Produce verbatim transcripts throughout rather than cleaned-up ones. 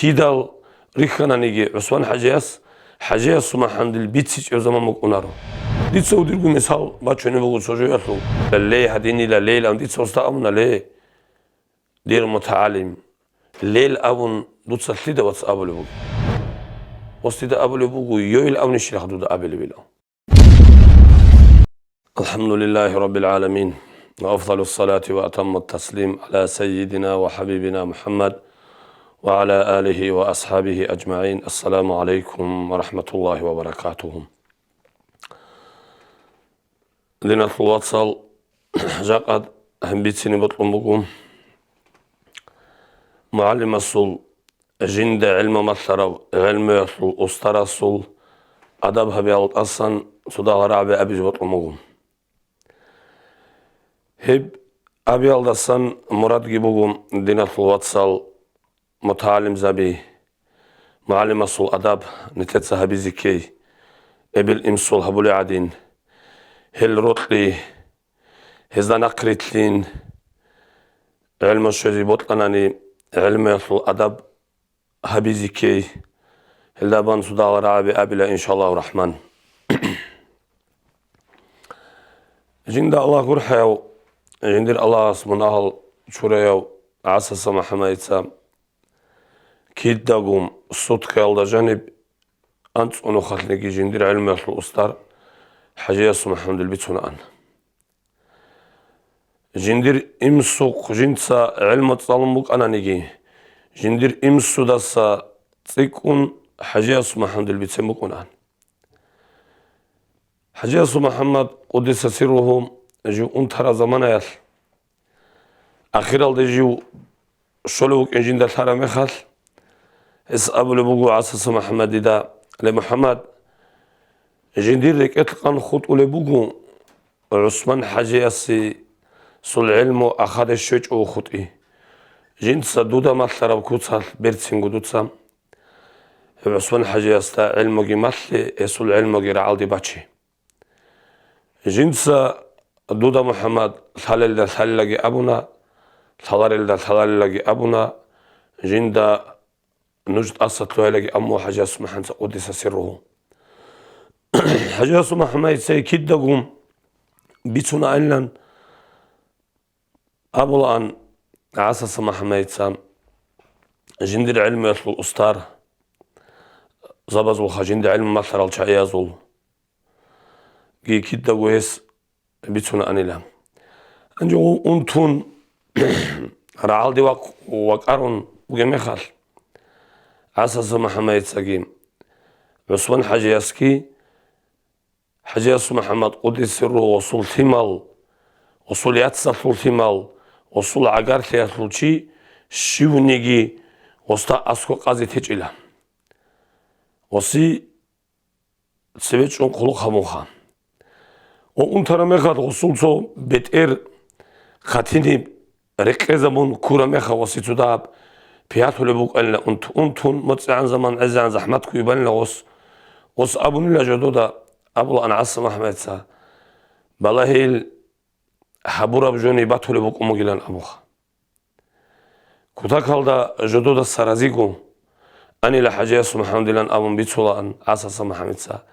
Кидал рихьананиги, ГӀусман-хӀажияс ХӀажиясул МухӀаммадил бицичӀеб заман букӀунаро. Дица удирго мисал бачунеб буго цо жоялъул. Лей гьадинила лейилан дица уста абуна, ле, дир мутагӀалим, лел абун дуца лъида вац абулеб буго? Ос дида абулеб буго, йойил абунищилаха дуда абилебилан. الحمد لله رب العالمين، وأفضل الصلاة وأتم التسليم على سيدنا وحبيبنا محمد وعلى آله وأصحابه أجمعين. السلام عليكم ورحمة الله وبركاته. Диналъул вацал, жакъа гьанбицине бокьун буго мугӀалимасул, жинда гӀилму малъарав гӀелмуялъул устарасул адаб гьабиялда тӀасан цо дагьал рагӀаби абизе бокьун буго. Гьеб абиялдасан мурадги буго, диналъул вацал, мутагӀалимзаби, мугӀалимасул адаб нилъеца гьабизе ккей, эбел-инсул гьабулей гӀадин, гьел рокьи, гьезда нахъ рилълъин, гӀелму щвезе бокьанани, гӀелмуялъул адаб гьабизе ккей. Гьелда бан цо дагьал рагӀаби абила, иншаллагьу рахӀман. Жинда Аллагь гурхӀаяв, жиндир Аллагьас мунагьал чураяв ГӀасаса МухӀаммадица кидаго суткаялда жаниб анцӀго нухалъниги жиндир гӀелмуялъул устар ХӀажиясул МухӀаммадил бицунаан. Жиндир имсухъ жинца гӀелму цӀалун букӀананиги, жиндир имсудаса цӀикӀкӀун ХӀажиясул МухӀаммадил бицен букӀунаан. ХӀажиясул МухӀаммад, къуддиса сирругьу, жив унтараб заманаялъ, ахиралде жив щолев вукӀин жинда лъараб мехалъ, гьес абулеб буго ГӀасаса МухӀаммадида, ле, МухӀаммад, жиндир рекӀелъ къан хутӀулеб буго ГӀусман-хӀажиясул гӀелму ахаде щвечӀого хутӀи. Жинца дуда малъараб куцалъ берцинго дуца гьев ГӀусман-хӀажиясда гӀелмуги малъе, гьесул гӀелмуги рагӀалде баче. Жинца дуда, МухӀаммад, лъалелда лъалелаги абуна, лъаларелда лъаларелаги абуна, жинда нуж тӀаса лъугьайлаги абун, ХӀажиясул МухӀаммадица, къуддиса сирругьу. ХӀажиясул МухӀаммадица кидаго бицунаанилан абулаан ГӀасаса МухӀаммадица, жиндир гӀелмуялъул устар, забазулха жинда гӀелму малъарал чагӀиязул ги кидаго гьес бицунаанила. Гьанже унтун рагӀалде вакъ-, вакӀарун бугеб мехалъ, ГӀасаса МухӀаммадицаги, ГӀусман-хӀажиясги, ХӀажиясул МухӀаммад, къуддиса сирругьу, гъосул лъимал, гъосул яцалъул лъимал, гъосул гӀагарлъиялъул чи щивниги гъосда аскӀоб къазе течӀила. Гъоси цебе чӀун хъулухъ гьабунха. Ва унтараб мехалъ гъосул цо бетӀер хъатиниб рекъезабун ккураб мехалъ, гъоси цо дагьаб пиялъулеб букӀанила унт-, унтун, моцӀигӀан заман гӀезегӀан захӀмат ккуй банила гъос. Гъос абунила жодода, абулаан ГӀаса МухӀаммадица, балагьил гьабураб жони батулеб букӀун бугилан абуха. Кутакалда жододаса разиго анила ХӀажиясул МухӀаммадилан абун бицулаан ГӀасаса МухӀаммадица,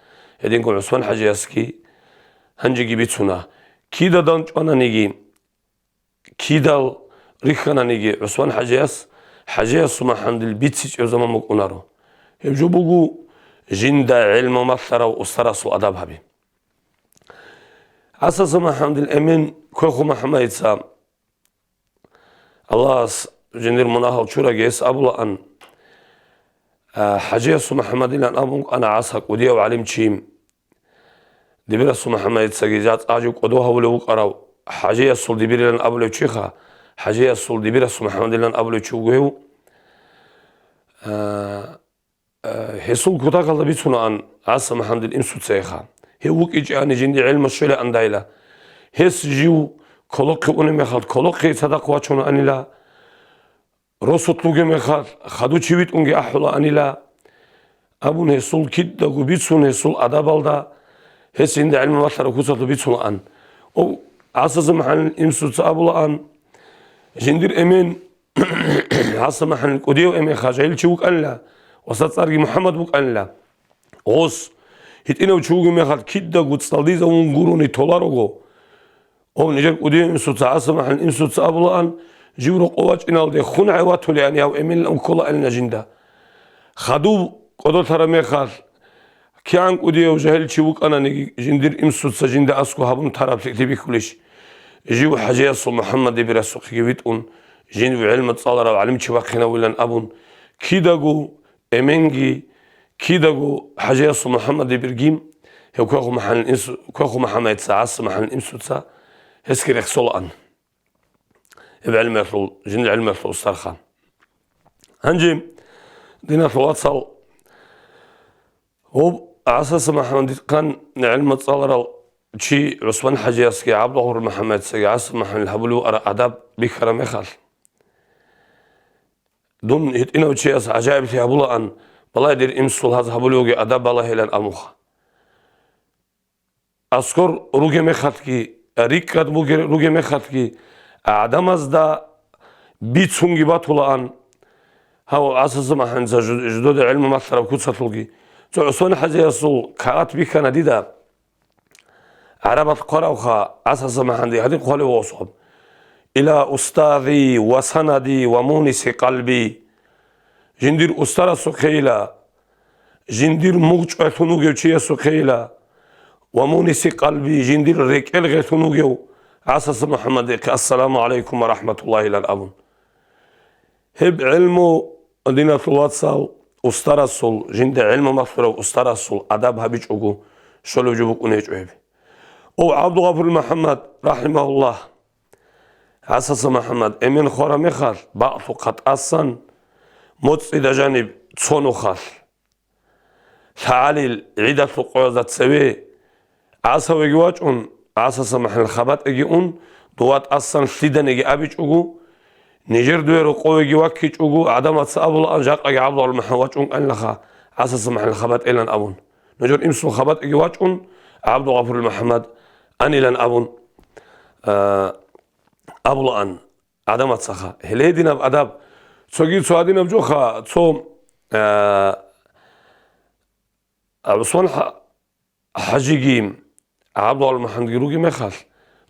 гьединго ГӀусман-хӀажиясги гьанжеги бицуна. Кидадан чӀвананиги, кидал рихьананиги ГӀусман-хӀажияс ХӀажиясул МухӀаммадил бицичӀеб заман букӀунаро. Гьеб жо буго жинда гӀелму малъарав устарасул адаб гьаби. ГӀасаса МухӀаммадил эмен Квехо МухӀаммадица, Аллагьас жиндир мунагьал чураги, гьес абулаан, а, ХӀажиясул МухӀаммадилан абун кӀана ГӀаса, кӀудияв гӀалимчи. Дибирасул МухӀаммадицаги жакъа гьажив кӀодо гьавулев вукӀарав, ХӀажиясул Дибирилан абулев чиха, ХӀажиясул Дибирасул МухӀаммадилан абулев чи вуго гьев. А, Э, гьесул кутакалда бицунаан ГӀаса МухӀаммадил имсуцайха. Гьев вукӀичӀани жинди гӀелму щвелаан дайла. Гьес жив колохъе унеб мехалъ, колохъе цадахъ вачунаанила, росулъ вугеб мехалъ, хадув чи витӀунги ахӀулаанила, абун гьесул кидаго бицун гьесул адабалда, гьес жинда гӀелму малъараб куцалъул бицунаан. О, ГӀасаса МухӀаммадил имсуца абулаан, жиндир эмен ГӀаса МахӀанил кӀудияв эмен хажаил чи вукӀанила, ва цӀарги МухӀаммад букӀанила. Гъос, гьитӀинав чи вугеб мехалъ кидаго цӀалдизавун гурони толарого. Гьав нижер кӀудияв инсуца, ГӀаса МахӀанил инсуца абулаан, жив рокъов вачӀиналде хун гӀеватулеани гьав эмен кколаанила жинда. Хадуб кӀодолъараб мехалъ, кигӀан кӀудияв жагьил чи вукӀананиги, жиндир инсуца жинда аскӀо гьабун тараб лъикӀлъи бихьулищ? Жив ХӀажиясул МухӀаммад дибирасухъеги витӀун, жив гӀелму цӀаларав гӀалимчи вахъинавилан абун, кидаго эменги, кидаго ХӀажиясул МухӀаммад дибирги, гьев Квеху МахӀанил инсу-, Квеху МухӀаммадица, ГӀаса МахӀанил инсуца гьесги рехсолаан. Гьеб гӀелмуялъул, жиндир гӀелмуялъул устарха. Гьанже, диналъул вацал, гьоб ГӀасаса МахӀаммадихъан гӀелму цӀаларал чи ГӀусман ХӀажиясги ГӀабдулгъафур МухӀаммадицаги ГӀаса МахӀаммадил гьабулев ара адаб бихьараб мехалъ, дун гьитӀинав чияс гӀажаиблъи гьабулаан, балай дир инсул гьаз гьабулевги адаб балагьилан амуха. Аскор ругеб мехалъги, рикӀкӀад бугеб-, ругеб мехалъги, гӀадамазда бицунги батулаан, гьав ГӀасаса МахӀаммадица жу-, жидеда гӀелму малъараб куцалъулги. Цо ГӀусман ХӀажиясул кагъат бихьана дида, гӀарабалъ хъваравха, ГӀасаса МахӀаммадица гьадин хъвалев вугосухъаб: «Ила устази ва санади ва муниси къалби». Жиндир устарасухъейила, жиндир мугъчӀвалъун вугев чиясухъейила, ва муниси къалби, жиндир рекӀел гъелъун вугев ГӀасаса МухӀаммадихъе «Ассаламу гӀалайкум ва рахӀматуллагьилан» абун. Гьеб гӀелму, диналъул вацал, устарасул, жинда гӀелму малъурав устарасул адаб гьабичӀого щолеб жо букӀун гьечӀо гьеб. Ов ГӀабдулгъафурил МухӀаммад, рахӀимагьуллагь, ГӀасаса МухӀаммад эмен хвараб мехалъ, бакълъухъа тӀасан, моцӀида жаниб цо нухалъ, лъагӀалил гӀидалъул къоязда цеве, ГӀасавеги вачӀун, ГӀасаса МахӀаммадил хабатӀеги ун, дова тӀасан лъиданиги абичӀого, нижер дуе рокъовеги ваккичӀого, гӀадамаца абулаан, жакъаги ГӀабдулгъафурил МухӀаммад вачӀун кӀанилаха, ГӀасаса МахӀаммадил хабатӀейилан абун. Нужер инсул хабатӀеги вачӀун, ГӀабдулгъафурил МухӀаммад анилан абун, а, абулаан гӀадамацаха. Гьеле гьединаб адаб, цоги цо гьадинаб жоха, цо, а, ГӀусман хӀа-, хӀажиги, ГӀабдулгъафурил МухӀаммадги ругеб мехалъ,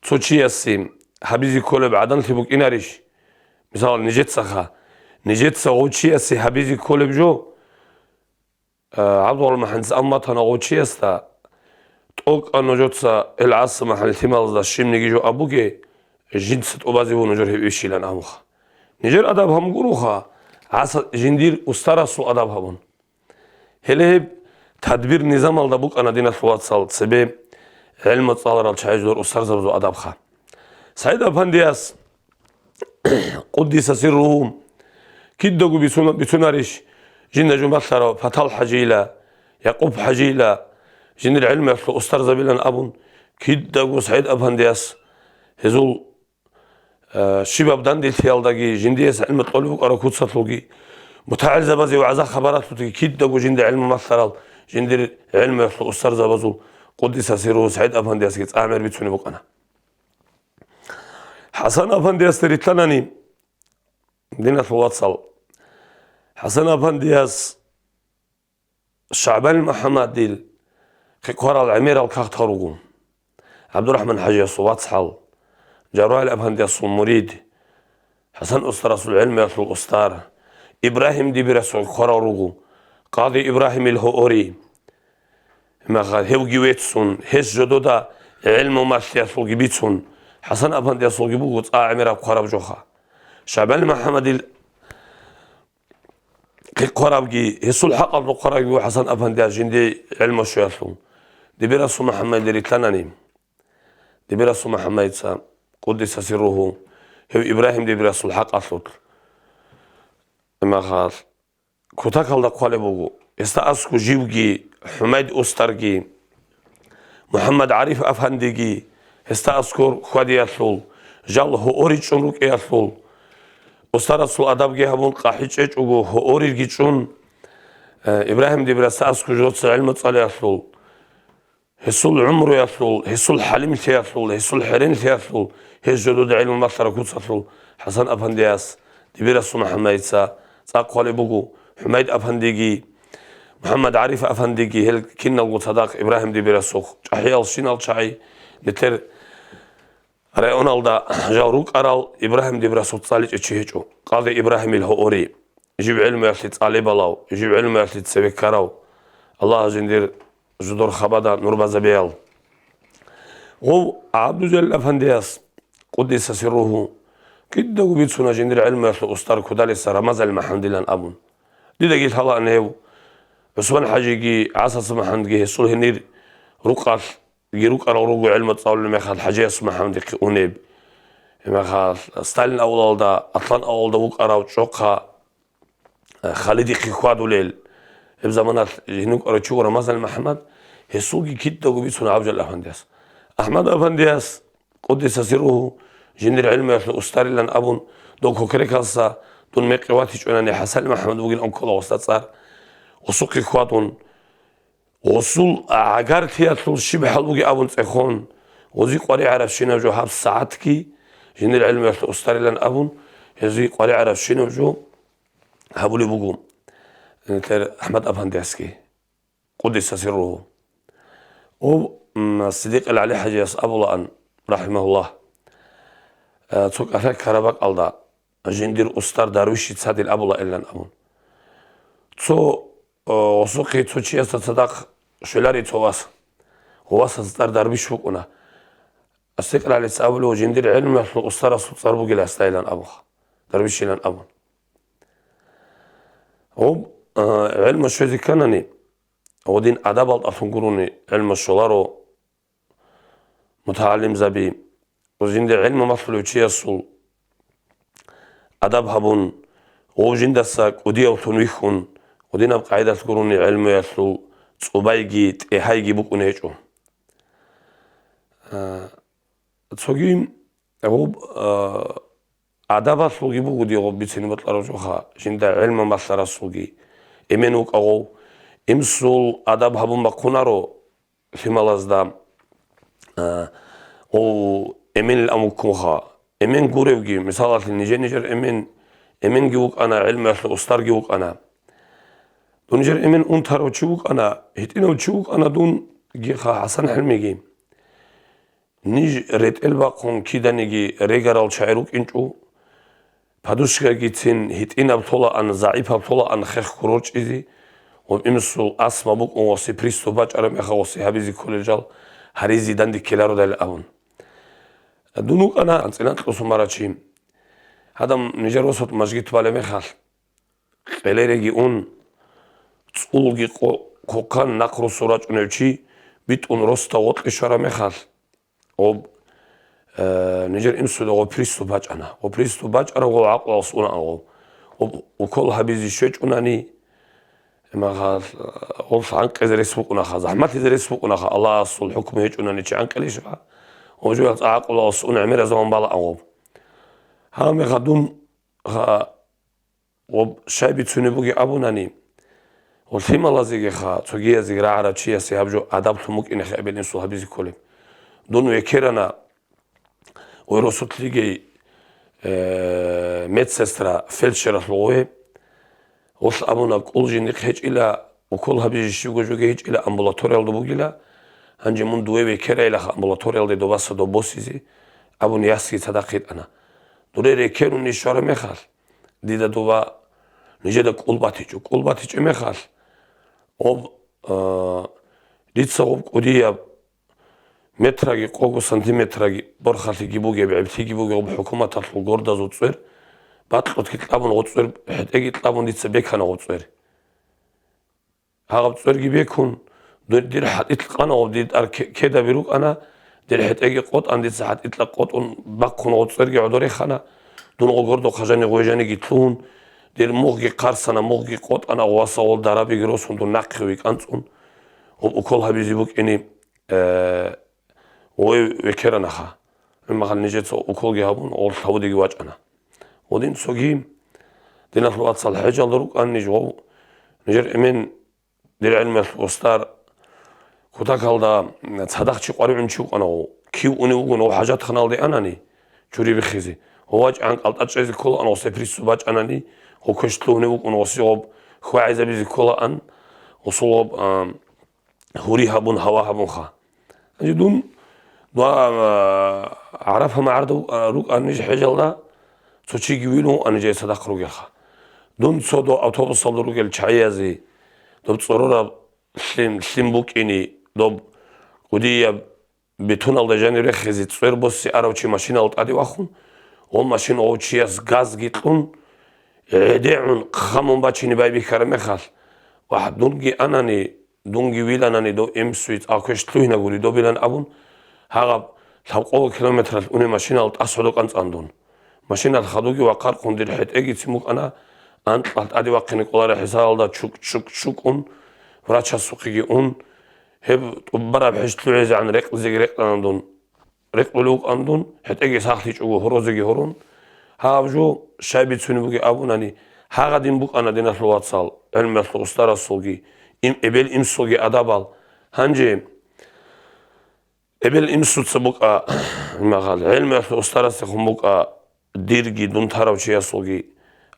цо чиясе гьабизе кколеб гӀаданлъи букӀинарищ? Мисал, нижецаха, нижеца гъов чиясе гьабизе кколеб жо, а, ГӀабдулгъафурил МухӀаммадица амма тана гъов чиясда, тӀокӀаб нужеца гьел ГӀаса МахӀаммадил лъималазда щибниги жо абуге, жинца тӀубазе вуго нужер гьеб ишилан абуха. Нижер адаб гьабун гуроха, ГӀаса жиндир устарасул адаб гьабун. Гьеле гьеб тадбир-низамалда букӀана, диналъул вацал, цебе гӀелму цӀаларал чагӀи жидер устарзабазул адабха. СагӀид-апандияс, къуддиса сирругьу, кидаго бицуна-, бицунарищ, жинда жо малъарав Патал хӀажийила, Якъуб хӀажийила, жиндир гӀелмуялъул устарзабилан абун, кидаго СагӀид-апандияс гьезул Э, щибаб данделъиялдаги, жиндияс гӀилму кьолеб букӀараб куцалъулги, мутагӀилзабазе вагӀза-хабаралъулги кидаго жинда гӀилму малъарал, жиндир гӀилмуялъул устарзабазул, къуддиса сирругьу, СагӀид-апандиясги цӀа гӀемер бицунеб букӀана. ХӀасан-апандиясда рилълъанани, диналъул вацал, ХӀасан-апандияс ШагӀбан МухӀаммадил хъикъварал гӀемерал кагътал руго. ГӀабдурахӀман хӀажиясул вацгӀал, Жаврагьил-апандиясул мурид, ХӀасан устарасул гӀелмуялъул устар, Ибрагьим дибирасул хъикъварал руго, къади Ибрагьимил гьуори. Гьебги веццун, гьес жодода гӀелму малъиялъулги бицун, ХӀасан-апандиясулги буго цӀа гӀемераб хъвараб жоха. ШагӀбан МухӀаммадил хъикъварабги, гьесул хӀакъалда хъварабги буго ХӀасан-апандияс жиндие гӀелму щвеялъул. Дибирасул МухӀаммадилда рилълъанани, Дибирасул МухӀаммадица, къуддиса сирругьу, гьев Ибрагьим дибирасул хӀакъалъулъ, имахал, кутакалда хъвалеб буго. Гьесда аскӀо живги, ХӀумайд устарги, МухӀаммад ГӀариф афандиги, гьесда аскӀор хьвадиялъул, жал гьуори чӀун рукӀиялъул, устарасул адабги гьабун къахӀичӀечӀого гьуорирги чӀун, э, Ибрагьим дибирасда аскӀо жоца гӀилму цӀалиялъул, гьесул гӀумруялъул, гьесул хӀалимлъиялъул, гьесул хӀеренлъиялъул, гьес жодода гӀилму малъараб куцалъул ХӀасан-апандияс Дибирасул МухӀаммадица цӀакъ хъвалеб буго, ХӀумайд афандиги, МухӀаммад ГӀариф афандиги, гьел киналго цадахъ Ибрагьим Дибирасухъ чӀахӀиял щинал чагӀи, нилъер районалда жал рукӀарал Ибрагьим Дибирасухъ цӀаличӀев чи гьечӀо, къади Ибрагьимил гьури, жив гӀелмуялъе цӀалебалав, жив гӀелмуялъе цеве ккарав, Аллагьас жиндир жидер хабада нур базабеял. Гъов ГӀабдузел афандияс, къуддиса сирругьу, кидаго бицуна жиндир гӀелмуялъул устар Кудалиса Рамазан МухӀаммадилан абун. Дидаги лъалаан гьев, ГӀусман-хӀажиги, ГӀасас МухӀаммадги гьесул гьенир рукъалъги рукӀарал руго гӀелму цӀалулеб мехалъ ХӀажияс МухӀаммадихъе унеб. Гьеб мехалъ Сталин авлалда, Атлан авлалда вукӀарав чӀохъа Халидихъе хьвадулел, гьеб заманалъ гьенив вукӀарав чи вуго Рамазан МухӀаммад, гьесулги кидаго бицуна ГӀабдул афандияс. АхӀмад афандияс, къуддиса сирругьу, жиндир гӀелмуялъул устарилан абун, дов Кокрекалъа дун мекъи ватичӀунани ХӀасан МухӀаммад вугилан ккола гъосда цӀар, гъосухъе хьвадун, гъосул гӀагарлъиялъул щиб хӀал бугеб абун цӀехон, гъози къваригӀарабщинаб жо гьаб сагӀатги, жиндир гӀелмуялъул устарилан абун, гьезие къваригӀарабщинаб жо гьабулеб буго, э, нилъер АхӀмад афандиясги, къуддиса сирругьу. Гъов, м, Сиддикъил ГӀали-хӀажияс абулаан, рахӀимагьуллагь, э, цо кӀалъай ккараб бакӀалда, жиндир устар Дарвишица дир абулаилан абун. Цо, э, гъосухъе цо чиясда цадахъ щвеларей цо вас. Гъов васасда цӀар Дарвиш букӀуна. Сиддикъил ГӀалица абулев жиндир гӀелмуялъул устарасул цӀар бугила гьасдайилан абуха, Дарвишилан абун. Гъоб, а, гӀелму щвезе кканани, гъодин адабалдалъун гурони гӀелму щоларо мутагӀалимзаби, жинда гӀелму малъулев чиясул адаб гьабун, гъов жиндаса кӀудиявлъун вихьун, гъодинаб къагӀидалъ гурони гӀелмуялъул цӀубайги тӀегьайги букӀун гьечӀо. А, цоги гъоб, а, адабалъулги буго дие гъоб бицине бокьараб жоха, жинда гӀелму малъарасулги. Эмен вукӀа гъов. Имсул адаб гьабун бахъунаро лъималазда, а, гъов эменилан вуккунха. Эмен гуревги, мисалалъе, нижер-нижер эмен, эменги вукӀана, гӀелмуялъул устарги вукӀана. Дун нижер эмен унтарав чи вукӀана, гьитӀинав чи вукӀана дун, гиха ХӀасан ХӀилмиги. Ниж ретӀел бахъун киданиги регарал чагӀи рукӀинчӀо, подушкагицин гьитӀинаб лъолаан, загӀипаб лъолаан хех курорчӀизе, ва имсул астма букӀун гъоси приступ бачӀараб мехалъ гъоси гьабизе кколел жал гьаризе дандеккелародайилан абун. Дун вукӀана анцӀила анкьго сумара чи. Гьадам нижер росулъ мажгит балеб мехалъ, къелереги ун, цӀулги къо-, хъухъан нахъ росу рачӀунев чи битӀун росда гъоркье щвараб мехалъ, гъоб, э, нижер имсуда гъоб приступ бачӀана. Гъоб приступ бачӀараб гъов гӀакълалъ унаан гъов. Гъоб укол гьабизе щвечӀунани, гьеб мехалъ, э, гъолъ гӀанкъизе рес букӀунаха, захӀматлъизе рес букӀунаха, Аллагьасул хӀукму гьечӀунани чи гӀанкъилищха, гъоб жоялъ цӀакъ гӀакълалъ ун гӀемераб заман балаан гъоб. Гьаб мехалъ дун ха-, Гъоб щай бицунеб бугеб абунани, гъолъималазегиха, цогиязеги рагӀарав чиясе гьаб жо адаблъун букӀинехъе эбел-инсул гьабизе кколеб. Дун векерана, ой, росулъ лъигей, э, медсестра, фельдшералъул гъове. Гъолъ абуна, кӀул жиндихъ гьечӀила, укол гьабизе щибго жоги гьечӀила, амбулаториялда бугила, гьанже мун дуе векерайилаха амбулаториялде добаса доб босизе, абун ясги цадахъ гьитӀана. Дуре рекерун иш щвараб мехалъ, дида дуба нижеда кӀул батичӀо. КӀул батичӀеб мехалъ, гъоб, а, дица гъоб кӀудияб метраги къого сантиметраги борхалъиги бугеб, гӀеблъиги бугеб гъоб хӀукуматалъул гордазул цӀер, бакьулъги кьабун гъоб цӀер, хӀетӀеги кьабун дица бекана гъоб цӀер. Гьаб цӀерги бекун, дир, дир хӀатӀилъ къана гъоб, дир тӀар ке-, кедаби рукӀана, дир хӀетӀеги къотӀан, дица хӀатӀилъа къотӀун бахъун гъоб цӀерги гӀодорехана, дун гъоб гордо хъажани гъвежаниги лъугьун, дир мугъги хъарсана, мугъги къотӀана, гъваса гъол дарабиги росун дун нахъе векӀанцӀун, гъоб укол гьабизе букӀине, э, гъой векеранаха. Гьебмехалъ нижеца уколги гьабун, гъол лъавудиги вачӀана. Гъодин цоги, диналъул вацал, хӀежалда рукӀан ниж гъов, нижер эмен, дир гӀелмуялъул устар, кутакалда цадахъ чи къваригӀун чи вукӀана гъов. Кив унев вугони гъов хӀажатханалде анани, чури биххизе, Гъов вачӀан кӀалтӀа чӀезе кколаан, гъосие прицел бачӀанани, гъов квешлъугьунев вукӀун, гъосие гъоб хьвагӀизабизе кколаан, гъосул гъоб, а, гьури гьабун, гьава гьабунха. Гьанже дун, дун, а, ГӀарафа магӀарда, а, рукӀанищ хӀежалда, цо чиги вилун вукӀанищ гьей цадахъ ругелха. Дун цо дов автобусалда ругел чагӀиязе, доб цӀорораб лъим, лъим букӀине, доб кӀудияб бетоналда жанив рехизе цӀер босе арав чи машинал тӀаде вахун, гъо машин гъов чияс газги кьун, гӀедегӀун хъамун бачине байбихьараб мехалъ, ва дунги анани, дунги виланани дов имсуе цӀакъ квешлъугьинагури добилан абун, гьагъаб лъабкъого километралъ унеб машинал тӀасалда кӀанцӀан дун. Машинал хадуги вахъархъун дир хӀетӀегицин букӀана, анкьалъ тӀаде вахъине кӀолареб хӀисабалда чукӀ-чукӀ-чукӀун, врачасухъеги ун, гьеб тӀубараб хӀеж лъугӀизегӀан рекълъизеги рекълъана дун, рекълъулев вукӀан дун, хӀетӀеги сахлъичӀого гьорозеги гьорун. Гьаб жо щай бицунеб бугеб абунани, гьагъадин букӀана диналъул вацал, гӀелмуялъул устарасулги, им-, эбел-имсулги адабал. Гьанже эбел-имсуца букӀа, магъал, гӀелмуялъул устарасехун букӀа, дирги дун тарав чиясулги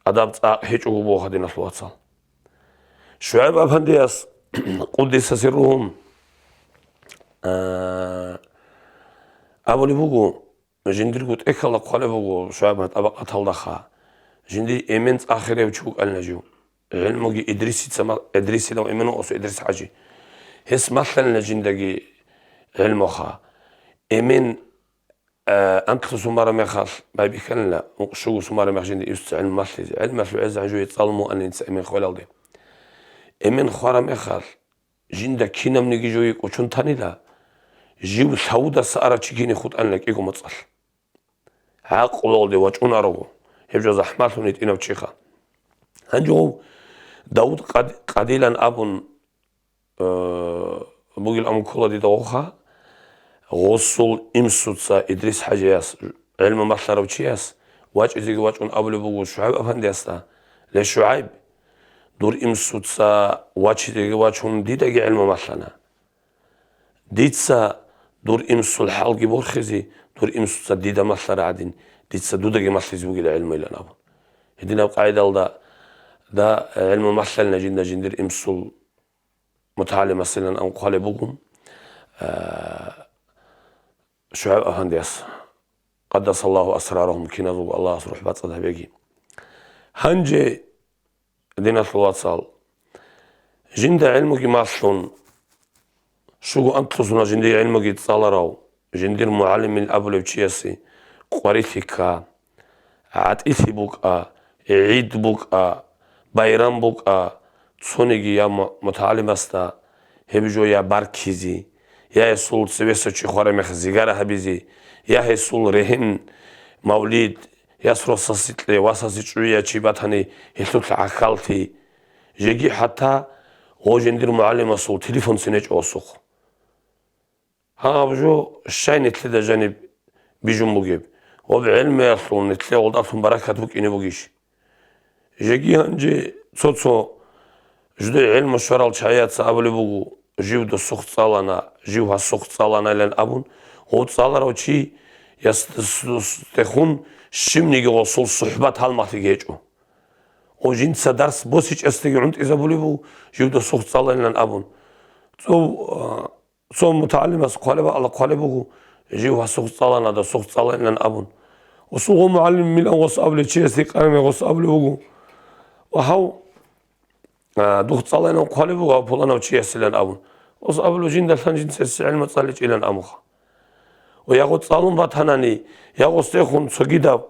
адаб цӀакъ гьечӀого бугоха диналъул вацал. ШугӀайб афандияс, къуддиса сирругьу, а, абулеб буго, жиндирго тӀехьалда хъвалеб буго ШугӀайб тӀабакъаталдаха, жиндир эмен цӀа херев чи вукӀанила жив. ГӀилмуги Идрисица ма-, Идрисилав эмен вукӀасу Идрис ХӀажи. Гьес малъанила жиндаги гӀилмуха. Эмен, э, анкьлъу сумара мехалъ байбихьанила, ункъ-щуго сумара мех жинда исуца гӀилму малъизе. ГӀилмалъул гӀезегӀан жуе цӀалун муанинца эмен хвелалде. Эмен хвара мехалъ, жинда кинабниги жуе кӀочон танила, жив лъавудаса арав чи кине хутӀанила кӀиго моцӀалъ. ГӀакълуялде вачӀунарого, гьеб жо захӀмалъун гьитӀинав чиха. Гьанже гъов Давуд къад-, къадилан абун, э, бугел аму ккола дида гъоха, гъосул имсуца Идрис ХӀажияс, гӀилму малъарав чияс, вачӀизеги вачӀун абулеб буго ШугӀайб афандиясда: «Ле, ШугӀайб, дур имсуца вачизеги вачун дидаги гӀилму малъана. Дица дур имсул хӀалги борхизе, дур имсуца дида малъара гӀадин, дица дудаги малъизе бугила гӀилмуйилан», — абун. Гьединаб къайдалда, да, гӀилму малъалина жинда жиндир имсул мутагӀалимасилан ан хъвалеб буго, а, ШугӀайб афандияс, къаддасаллагьу асрарагьум, киназулго Аллагьас рухӀ бацӀцӀад гьабеги. Гьанже, диналъул вацал, жинда гӀилмуги малъун, щуго анкьлъусуна жиндие гӀилмуги цӀаларав, жиндир мугӀалимил абулев чиясе къварилъи кка, гӀатӀилъи букӀа, гӀид букӀа, байрам букӀа, цониги я му-, мутагӀалимасда гьеб жо я баркизе, я гьесул цевесав чи хвараб мех зигара гьабизе, я гьесул регьин, мавлид, я росасе кье, васасе чӀвей чи батани, гьелъулъ гӀахьаллъи. Жеги хӀатта гъо жиндир мугӀалимасул телефонцин гьечӀо гъосухъ. Гьаб жо щай нилъеда жаниб бижун бугеб? Гъоб гӀелмуялъул нилъее гъолдалъун баракат букӀине бугищ? Жеги гьанже цо-цо жудай гӀелму щварал чагӀияца абулеб буго: «Жив досухъ цӀалана, жив гьасухъ цӀалана», — илан абун, гъов цӀаларав чи яс-, дос-, дос-, досдехун щибниги гъосул сухӀбат гьалмагълъиги гьечӀо. О, жинца дарс босичӀесдаги гӀунтӀизабулеб буго, жив досухъ цӀаланилан абун. Цо, а, цо мутагӀалимас хъвалеб, Аллагь хъвалеб буго, жив гьасухъ цӀалана, досухъ цӀаланилан абун. Осул гъо мугӀалимилан гъос абулев чияс гьикъараб гъос абулеб буго: «Ва гьав, а, духъ цӀаланилан хъвалеб буго гьав пуланав чиясилан», — абун. Гъос абулеб: «Жиндалъан жинцасе гӀилму цӀаличӀилан», — абунха. Ва ягъо цӀалун батанани, ягъо стехун цогидаб,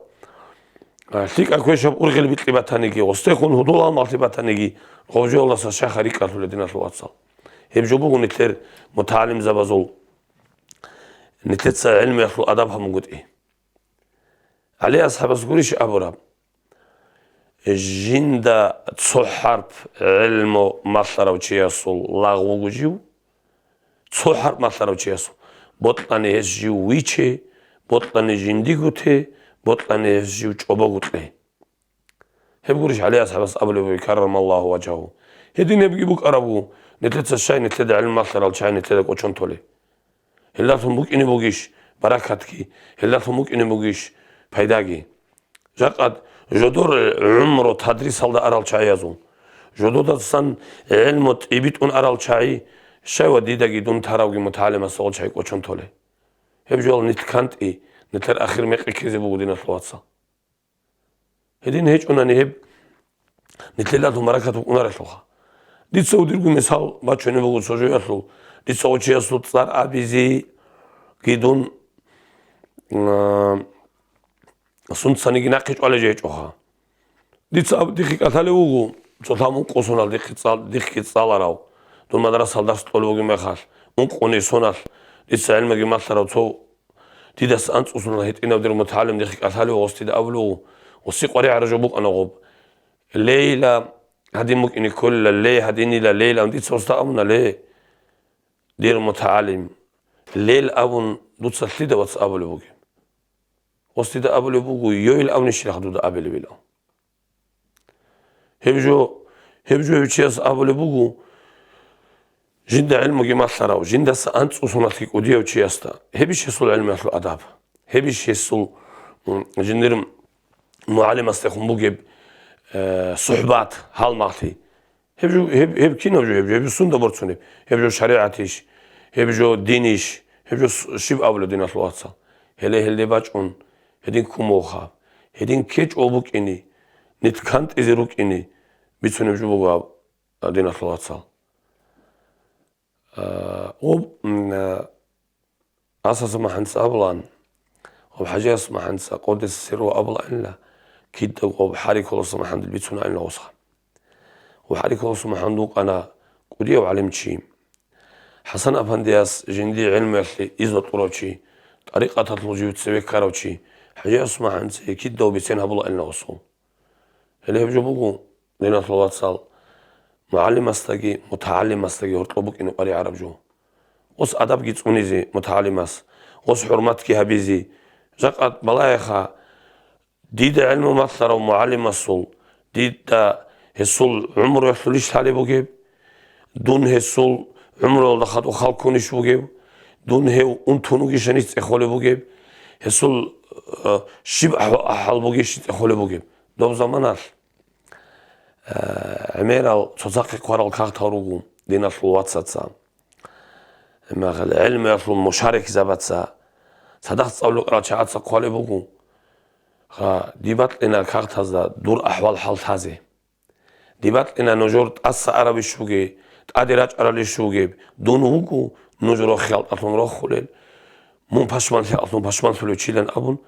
а, лъикӀаб квешаб ургъел бикьи батаниги, гъо стехун гьудул-гьалмагълъи батаниги, гъов жоялдаса щай-ха рикӀкӀалъулеб, диналъул вацал? Гьеб жо буго нилъер мутагӀалимзабазул, нилъеца гӀилмуялъул адаб гьабунгутӀи. ГӀали асхӀабас гурищ абураб? Жинда цо хӀарп гӀилму малъарав чиясул лагъ вуго жив, цо хӀарп малъарав чиясул. Бокьани гьес жив виче, бокьани жиндиго те, бокьани гьес жив чӀобого кье. Гьеб гурищ ГӀали асхӀабас абулеб бугеб, каррамаллагьу важгьагьу. Гьедин гьебги букӀараб буго, нилъеца щай нилъеда гӀилму малъарал чагӀи нилъеда кӀочон толеб? Гьелдалъун букӀине бугищ баракатги, гьелдалъун букӀине бугищ пайдаги? Жакъа жодор гӀумру тадрисалда арал чагӀиязул, жододасан гӀелму тӀибитӀун арал чагӀи, щай ва дидаги дун таравги мутагӀалимасда гъол чагӀи кӀочон толей. Гьеб жоял нилъ кантӀи, нилъер ахир мекъи ккезе буго, диналъул вацал. Гьедин гьечӀунани гьеб нилъелалъул маракат букӀунарелъулха. Дица удирго мисал бачунеб буго цо жоялъул, дица гъов чиясул цӀар абизе гидун, а, сунцаниги нахъе чӀвалей жечӀоха. Дица аб-, дихъе кӀалъалев вуго, цо лъаб ункъо соналъ дихъе цӀал-, дихъе цӀаларав, дун мадрасал дарс кьолев вугеб мехалъ, ункъони соналъ дица гӀелмуги малъарав цо дидаса анцӀусуна гьитӀинав дир мутагӀалим дихъе кӀалъалев гъос дида абулев вуго, гъоси къваригӀараб жо букӀана гъоб. Лейла гьадин букӀине кколила, лей гьадинила, лейла, дица гъосда абуна, ле, дир мутагӀалим, лел абун дуца лъида вац абулеб бугеб? Гъос дида абулеб буго, йойил абунищилаха дуда абилебилан. Гьеб жо, гьеб жо гьев чияс абулеб буго, жинда гӀелмуги малъарав, жиндаса анцӀусуналъги кӀудияв чиясда. Гьебищ гьесул гӀелмуялъул адаб? Гьебищ гьесул, м, жиндир мугӀалимасдехун бугеб, э, сухӀбат, гьалмагълъи? Гьеб жо, гьеб, гьеб кинаб жо гьеб жо? Гьеб жо сунда борцунеб? Гьеб жо шаригӀатищ? Гьеб жо динищ? Гьеб жо с-, щиб абула, диналъул вацал? Гьеле гьелде бачӀун, гьедин кумулха, гьедин кечӀо букӀине, нилъ кантӀизе рукӀине бицунеб жо буго гьаб, диналъул вацал. А, гъоб, м, а, Асаса МахӀанца абулаан, гъоб ХӀажияс МахӀанца, къодиса сирругьу абулаанила, кидаго гъоб ХӀарикуласа МахӀандил бицунаанила гъосха. Гъоб ХӀарикуласа МахӀанд вукӀана кӀудияв гӀалимчи. ХӀасан-апандияс жиндие гӀелмуялъе изну кьурав чи, тӀарикъаталъул жив цеве ккарав чи, ХӀажияс МахӀанце кидаго бицен гьабулаанила гъосул. Гьеле гьеб жо буго, диналъул вацал, мугӀалимасдаги мутагӀалимасдаги гьоркьоб букӀине къваригӀараб жо. Гъос адабги цӀунизе мутагӀалимас, гъос хӀурматги гьабизе. Жакъа балагьеха, дида гӀелму малъарав мугӀалимасул, дида гьесул гӀумруялъулищ лъалеб бугеб? Дун гьесул гӀумруялда хадуб халкунищ бугев? Дун гьев унтун вугищанищ цӀехолеб бугеб? Гьесул, э, щиб ахӀ-, ахӀвал бугищ цӀехолеб бугеб? Доб заманалъ, э, гӀемерал цоцахъе хъварал кагътал руго диналъул вацаца. Гьебмехалъ гӀелмуялъул мушарикзабаца, цадахъ цӀалулел чагӀаца хъвалеб буго, ха, диб бакьина кагътазда дур ахӀвал-хӀал лъазе. Диб бакьина нужер тӀаса арабищ бугеб, тӀаде рачӀаралищ бугеб, дун вуго нуж рохиялдалъун рохулел, мун пашманлъиялдалъун пашманлъулев чилан абун,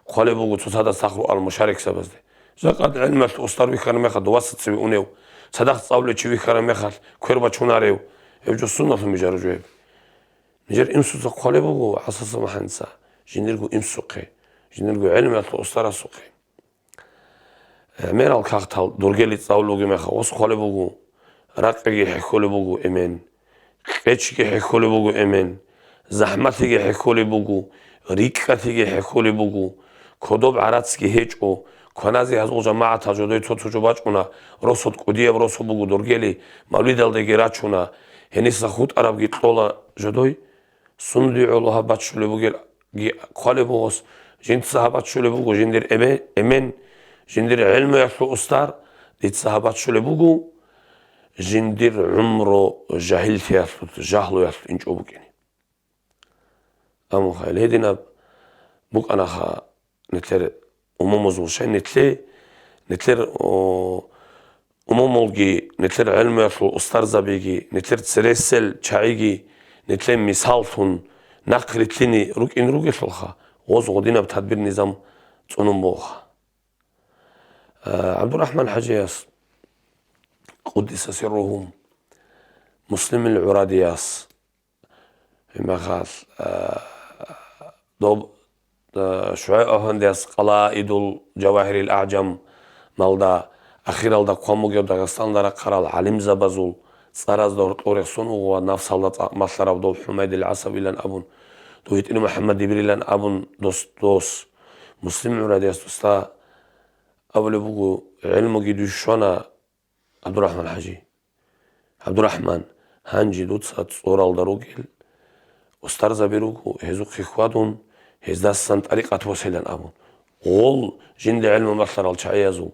хъвалеб буго цоцазда сахру ал-мушарикзабазде. Жакъа гӀелмуялъул устар вихьараб мехалъ, дов васас цеве унев, цадахъ цӀалулев чи вихьараб мехалъ, квер бачунарев, гьеб жо сунналъун бижараб жо гьеб. Нижер инсуца хъвалеб буго гӀасаса МахӀанца, жиндирго инсухъе, жиндирго гӀелмуялъул устарасухъе. ГӀемерал кагътал дургели цӀалулев мехалъ, гъос хъвалеб буго, ракъиги хӀехьолеб буго эмен, къечги хӀехьолеб буго эмен, захӀмалъиги хӀехьолеб буго, рикӀкӀалъиги хӀехьолеб буго, кодоб гӀарацги гьечӀо, кваназе гьазул жамагӀатал жодой цо-цо жо бачӀуна, росулъ кӀудияб росу буго дургели, мавлидалдеги рачуна, гьениса хутӀарабги кьола жодой. Сундуе гьаб баччулеб бугел-, ги хъвалеб бугос, жинца гьаб баччулеб буго жиндир эбе-, эмен, жиндир гӀелмуялъул устар, дица гьаб баччулеб буго жиндир гӀумру жагьиллъиялъулъ, жагьлуялъулъ инчӀо букӀине. Амма хъайил гьединаб букӀанаха, нилъер умумузул щай нилъе, нилъер, о, умумулги, нилъер гӀелмуялъул устарзабиги, нилъер цересел чагӀиги, нилъее мисаллъун нахърилълъине рукӀин ругелъулха, гъоз гъодинаб тадбир-низам цӀунун бугоха. А, ГӀабдурахӀман ХӀажияс, къуддиса сирругьу, Муслимил ГӀурадияс, Гьебмехалъ, а, доб, а, ШугӀайб афандияс Къалаидул Жавагьирил АгӀжамалда, ахиралда хъван бугеб Дагъистаналда рахъарал гӀалимзабазул цӀаразда гьоркьор рехсон вуго ва нафсалда цӀакъ малъарав дов ХӀумайдил ГӀасавилан абун, дов ГьитӀинаб МухӀаммад Дибрилан абун дос, дос. Муслим ГӀурадияс досда абулеб буго, гӀелмуги дуе щвана, ГӀабдурахӀман ХӀажи. ГӀабдурахӀман, гьанже дуца цӀоралда ругел устарзаби руго, гьезухъе хьвадун, гьездасан тӀарикъат боселан абун. гъол жинда гӀелму малъарал чагӀиязул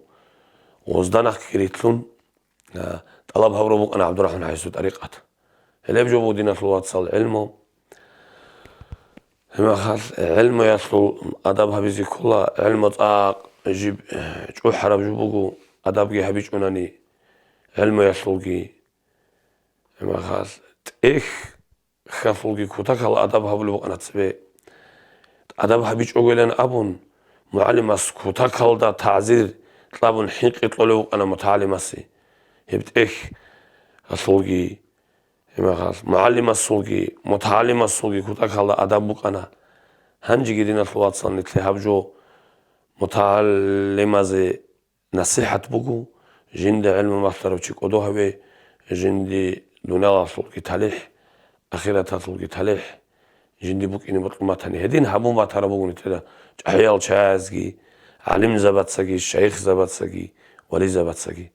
гъозда нахъги рилълъун, а, тӀалаб гьабураб букӀана ГӀабдурахӀман ХӀайсу тӀарикъат. Гьелеб жо буго, диналъул вацал, гӀелму. Гьебмехалъ гӀелмуялъул адаб гьабизе ккола, гӀелму цӀакъ жиб чӀухӀараб жо буго, адабги гьабичӀунани гӀелмуялъулги. Гьебмехалъ тӀехь хьалъулги кутакалда адаб гьабулеб букӀана цебе. Адаб гьабичӀогойилан абун, мугӀалимас кутакалда тагӀзир кьабун хӀинкъи кьолев вукӀана мутагӀалимасе. Гьеб тӀехь хьалъулги, гьебмехалъ мугӀалимасулги, мутагӀалимасулги кутакалда адаб букӀана. Гьанжеги, диналъул вацал, нилъее гьаб жо мутагӀалимазе насихӀат буго, жинда гӀелму малъарав чи кӀодо гьаве, жинди дуниялалъулги талихӀ, ахираталъулги талихӀ, жинди букӀине бокьун батани. Гьедин гьабун батараб буго нилъеда чӀахӀиял чагӀазги, гӀалимзабацаги, шайихзабацаги, вализабацаги.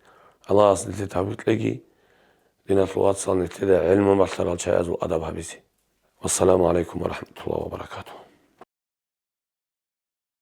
Аллагьас нилъее тавфикъ кьеги, диналъул вацал, нилъеда гӀелму малъарал чагӀазул адаб гьабизе. Вассаламу гӀалайкум ва рахӀматуллагьи ва баракатугь.